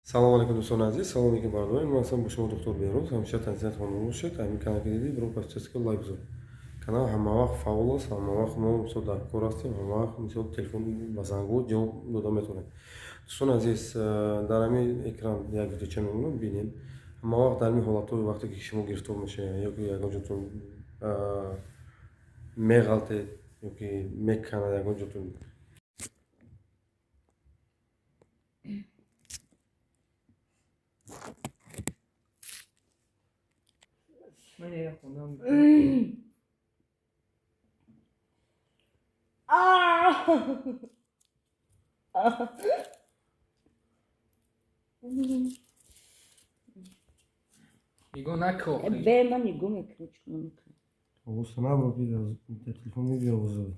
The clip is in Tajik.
Салом алейкум, дӯстони азиз, салом алейкум, бародарон. Ман ҳастам бо шумо доктор Беҳрӯз. Ҳамеша тансиҳат хонум бошед. Ҳамин канал ки дидед, бирон подписка, лайк гузор. Канал ҳамавақт фаъол аст, ҳамавақт мо мисол дар кор ҳастем, ҳамавақт мисол телефон ба зангҳо ҷавоб дода метавонем. Дӯстони азиз, дар ҳамин экран як видеоча мемонам, бинед. Ҳамавақт дар ҳамин ҳолатҳое, вақте ки шумо гирифтор мешавед ё ки ягон ҷотон меғалтед ё ки меканад ягон ҷотон. Ман як хондам. Нигоҳ накун. Бе, ман нигоҳ мекунам, чӣ кор мекунам. Овоза набро, ки телефон мебиёвозад.